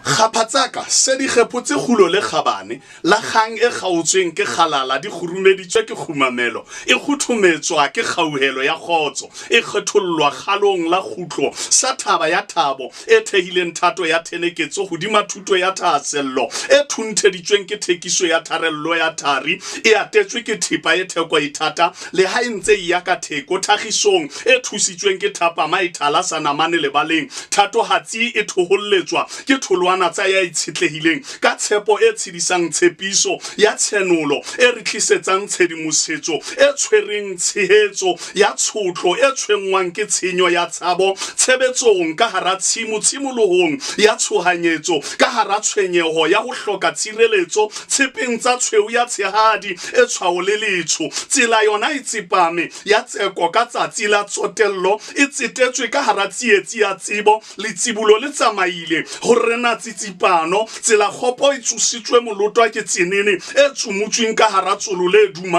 Kgapha tsa ka se di kgephotse kgulo le kgabane la kgang e kgaotsweng ke kgalala di kgurumeditswe ke kgumamelo e kguthumetswa ke kgauhelo ya kgotso e kgethollwa kgalong la kgutlo sa thaba ya thabo e thehileng thato ya theneketso hodima thuto ya thahasello e thuntheditsweng ke thekiso ya tharello ya thari e atetswe ke thepa e theko e thata leha e ntse e ya ka theko thakgisong e thusitsweng ke thapama e thala sa namane lebaleng thatohatsi e thoholletswa ke tholwana tsa ya itshetlehileng ka tshepo e tshedisang tshepiso ya tshenolo e re tlisetsang tshedimosetso e tshwereng tshehetso ya tshotlo e tshwenngwang ke tshenyo ya tshabo tshebetsong ka hara tshimo tshimolohong ya tshohanyetso ka hara tshwenyeho ya ho hloka tshireletso tshepeng tsa tshweu ya tshehadi e tshwao le letsho tsela yona e tsepame ya tseko ka tsatsi la tsotello e tsetetswe ka hara tsietsi ya tsebo letsibulo le tsamaile ho rena tsitsipano tsela kgopo e tsositswe molotwa ke tsenene e tsomotsweng ka hara tsolo le dumang.